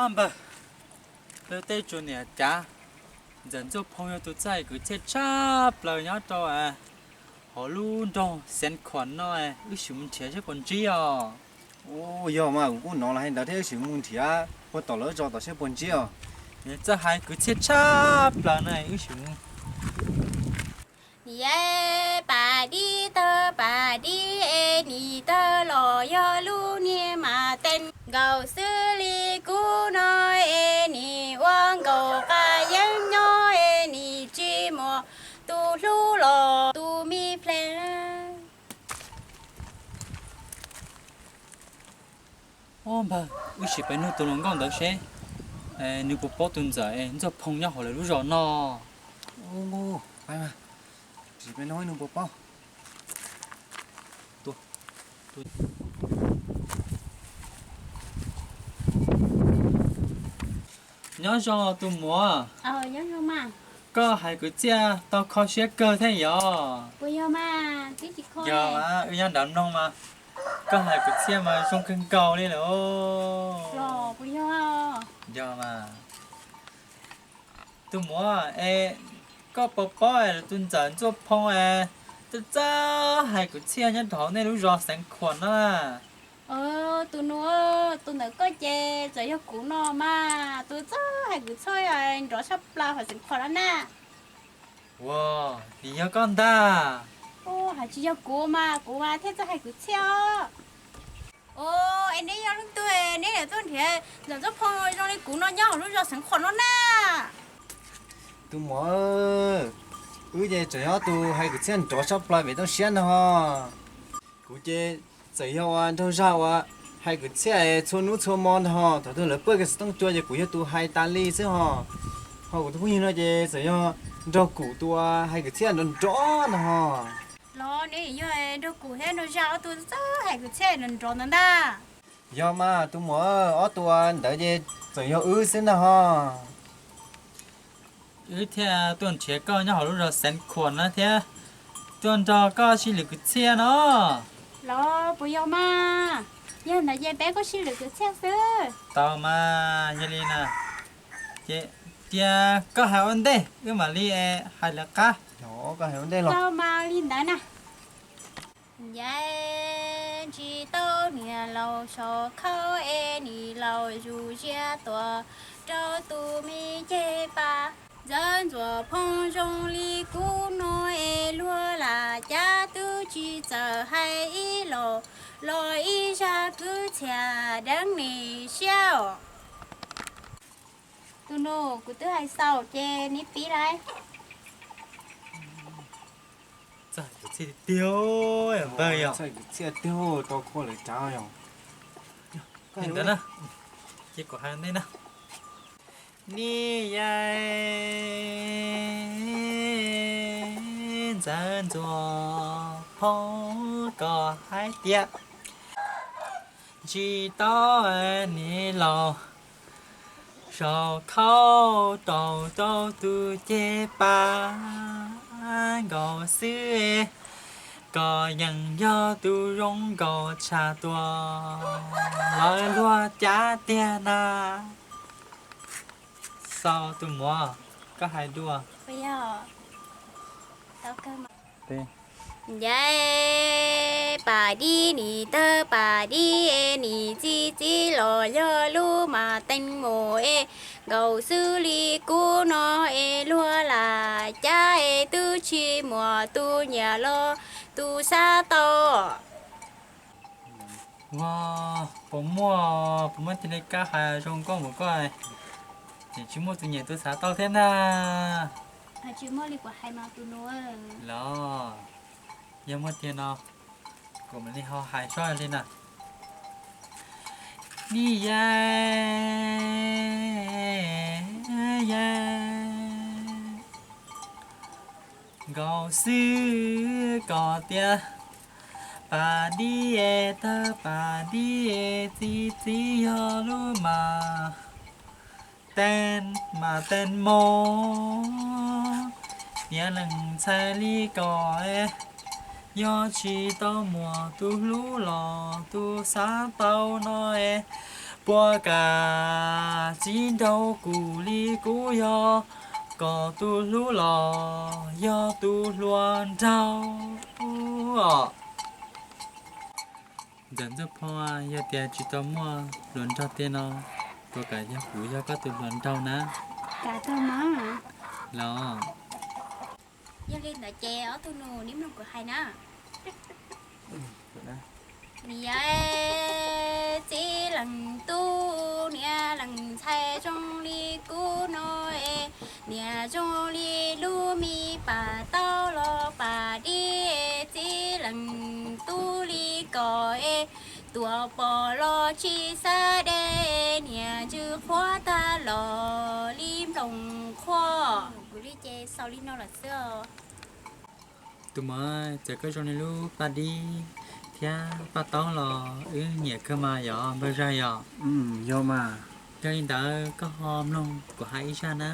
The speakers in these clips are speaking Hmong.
Npawg, peb tej tsuas niam cav, Ntxawm Ntxuaj Phoo yog tus txawj hais kwv txhiaj tshaj plaws nyob rau hauv lub nroog Xeev Khuam no, wb sim mus nrhiav seb puas ntsib os. Yog mas, kuv kuj hnov lawv hais ntawd thiab, wb sim mus nrhiav puag tom lawv zos tom seb puas ntsib os. Nws txawj hais kwv txhiaj tshaj plaws no, wb sim mus. Nim yog pas dib tawg pas dib es nim tawg los yog lub niag mas teeb nkaus xwb li kub no es nim ua nkaus qas yeeb nyob es nim tsis muaj tus hlub los tus me pleev. Npawg, wb sim peb nug tus hluas nkauj ntawd seb nws puas paub tus Ntxawm Ntxuaj Phoo nyob hauv lawv lub zos no. Sim peb nug nws puas paub. Nyob zoo tus muam. Koj hais kwv txhiaj tau kho siab kawg thiab yog? Yog mas, wb nyob nram noog mas koj hais kwv txhiaj mas zoo kawg nkaus li lawm. Yog mas. Tus muam es, koj puas paub tus Ntxawm Ntxuaj Phoo es txawj txawj hais kwv txhiaj nyob rau hauv nej lub zos Xeev Khuam no? Tus nus, tus ntawm koj ces txawm yog kuv no mas, tus txawj hais kwv txhiaj nrov tshaj plaws hauv Xeev Khuam no na. Ua, vim yog koj ntag. Hais tsis yog kuv mas, kuv mas thiaj txawj hais kwv txhiaj os. Es neb yog leej twg, neb niaj tuaj nrhiav Ntxawm Ntxuaj Phoo zoo li kuv no nyob hauv lub zos Xeev Khuam no na? Tus muam, wb ces tseem yog tus hais kwv txhiaj nrov tshaj plaws pem toj siab ntag ho. Kuv ces txawm yog ua nraug zag uas hais kwv txhiaj txhua hnub txhua hmo ntag ho. Thaum twg lawv pawj kiag xov tooj cua ces kuv yog tus hais tas li xwb ho. Ho kuv tus phooj ywg no ces txawm yog nraug kuv tus uas hais kwv txhiaj nrov nrov ntag ho. Los neb yog nraug kuv thiab nraug zag ob tug txawj hais kwv txhiaj nrov nrov ntawd ntag. Yog mas tus muam, ob tug ntawd ces txawm yog wb xwb ntag ho. Wb thiaj tuaj nrhiav koj nyob hauv lub zos Xeev Khuam na thiab tuaj nrog koj sib lwm kwv txhiaj no. Los puas yog mas? Yog ntawd ces peb kuj sib lwm kwv txhiaj xwb. Tau mas, yog li na, ces cia koj hais ua ntej wb mam li hais lawv qab. Tau mas li ntawd na. Ncaim ntsis tau niam laus saum khau es nim laus zus ziab tuaj rau tus me ceg pas. Ntxawm Ntxuaj Phoo zoo li kub no es luag lam cav twb tsis txawj hais ib los, los ib zaj kwv txhiaj deev nws siab os. Tus nus, kuv twb hais xaus ces neb pib lauj. Txawj kwv txhiaj tiag tiag, npawg yog. Txawj kwv txhiaj tiag, tau khua lawv cav yog. Ntawd na, ces kuv hais ntej na. Neb yog Ntxawm Ntxuaj Phoo, koj hais tias tsis tau niam laus saum khau rau rau tus ceg pas nkaus xwb, koj yeej yog tus zoo nkaus tshaj tuaj lawv luag cav tiag na. Xaus tus muam, koj hais dua. Ncaim pas dib nim tawg pas dib es nim txi txiv los yog lub mas teeb mus es nkaus xwb li kub no es luag lam cav es twb tsis muaj tus nyiam los tus xav tau. Ua, puas muaj, puas muaj tiag li koj hais zoo nkauj npaum koj, ces tsis muaj tus nyiam tus xav tau thiab ntag. Tsis muaj li kuv hais mas tus nus. Los, yog muaj tiag no, kuv mam li ho hais seb li na. Neb yog yog nkaus xwb koj tias pas dib es tawg pas dib es txi txiv yog lub mas teeb mas teeb mus, niam leej ntxhais li koj es yog tsis tau muaj tus hlub los tus xav tau no es, Ua cas txiv nraug kuv li kuv yog, kom tus hlub los yog tus hluas nraug os. Ntxawm Ntxuaj Phoo, yog tias tsis tau muaj hluas nraug tiag no, puas kam yog kuv yog koj tus hluas nraug na? Los, yog li ntawd ces ob tug nus, neb mloog kuv hais na. Niam txiv leej tub, niam leej ntxhais zoo li kuv no es, niam zoo li lub me pas taub los pas dib, txiv leej tub li kom es, tuam pom los tsis xav de, niam ntsws qhuav tag los li nploos qhuav. Kuv li ces xaus li no lawm xwb os. Tus muam, txawm koj zoo li lub paj dib thiab paj taub los wb nyiam kawg mas yog npawg Zag yom? Yog mas. Yog li ntawd koj ho mloog kuv hais ib zaj na.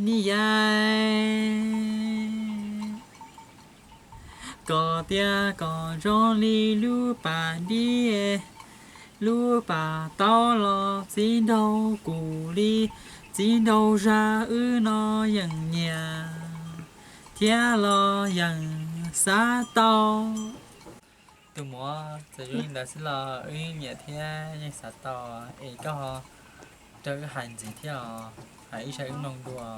Niam yau, koj tias koj zoo li lub pas dib, lub pas taub los txiv nraug kuv li, txiv nraug Zag wb no yeej nyiam thiab los yeej xav tau. Tus muam, txawm zoo li ntawd xwb los wb yeej nyiam thiab yeej xav tau, es koj ho nrog wb hais ntxiv thiab os, hais ib zaj wb mloog dua.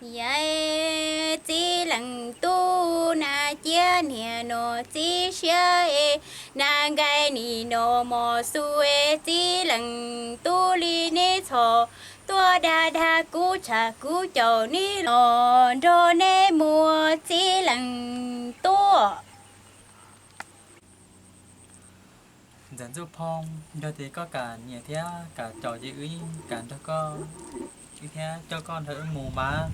Niam yau, txiv leej tub, nas ciab niam no txiv siab es, nas nkaij nim no mos xu es, txiv leej tub li neb txhom tuaj dag dag kuv tshaj kuv caum neb los nrog neb mus txiv leej tub. Ntxawm Ntxuaj Phoo, yog tias koj kam nyiam thiab kam caum ces wb yeej kam nrog koj, wb thiab coj koj nrog wb mus mas,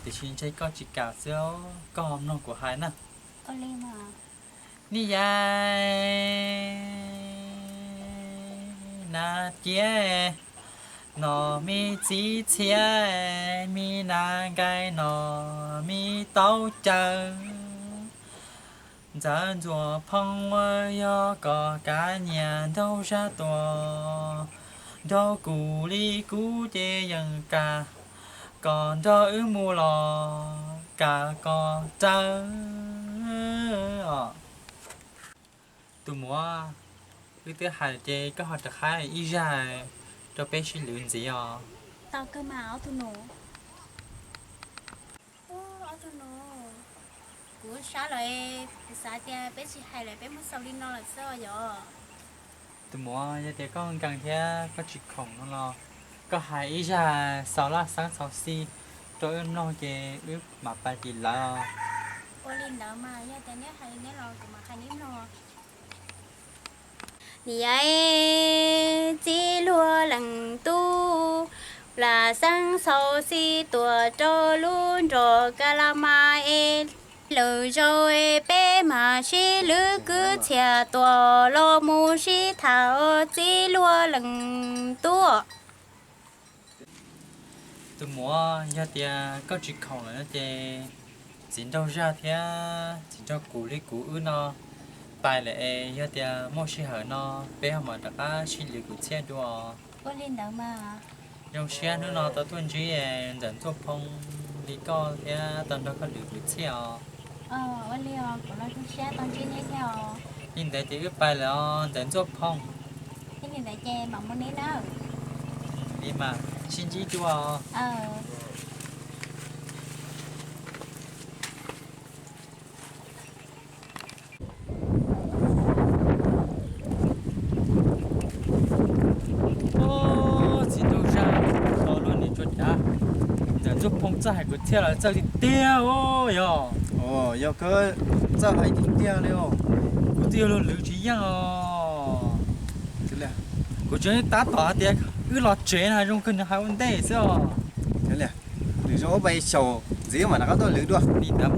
tiam sis ntshe koj tsis kam xwb, koj ho mloog kuv hais na. Niam yau, nas ciab no me txiv txhiab, me nas nkaij no me taub caws. Ntxawm Ntxuaj Phoo, yog koj kam nyiam nraug Zag Tuam nraug kuv li kuv ces yeej kam kom nrog wb mus los kam kom raws os. Tus muam, wb twb hais ces koj ho rov qab ib zaj rau peb sib lwv ntxiv os. Kuv sab lawm, kuv xav tias peb tsis hais lawm, peb muab xaus li no lawm xwb os yom. Tus muam, yog tias koj nkees thiab koj tsis khoom no los koj hais ib zaj xaus laj xeeb xaus xij rau wb mloog ces wb mam pais tim lawv. Ua li ntawd mas yog tias neb hais li neb los kuv mam hais neb mloog. Niam yau, txiv luag leej tub, laj xeeb xaus xij tuaj rau lub nroog Kas Las Mas es, lwm zaus es peb mam sib lwv kwv txhiaj tuaj los mus sib tham os txiv luag leej tub. Tus muam, yog tias koj tsis khoom lawm no ces txiv nraug Zaj thiab txiv nraug Kuv li kuv wb no pais lawm es yog tias muaj sij hawm no peb ho mam rov qab sib lwv kwv txhiaj dua. Zoo siab hnub no tau tuaj ntsib Ntxawm Ntxuaj Phoo li koj thiab tau nrog koj lwv kwv txhiaj os. Li ntawd ces wb pais lawm os Ntxawm Ntxuaj Phoo. Li mas sib ntsib dua os. Txiv nraug Zaj, tos luag nim tsuas cav. Ntxawm Ntxuaj Phoo txawj hais kwv txhiaj los txawj tiag tiag os yog. Yog koj txawj hais tiag tiag li os. Kuv twb yuav luag lwv tsis yeej os. Kuv tseem tab tom hais tias wb los tsev no zoo kawg nws hais ua ntej xwb os. Lwm zaus pais xyaum ntxiv mam rov qab tuaj lwv dua. Li ntawd,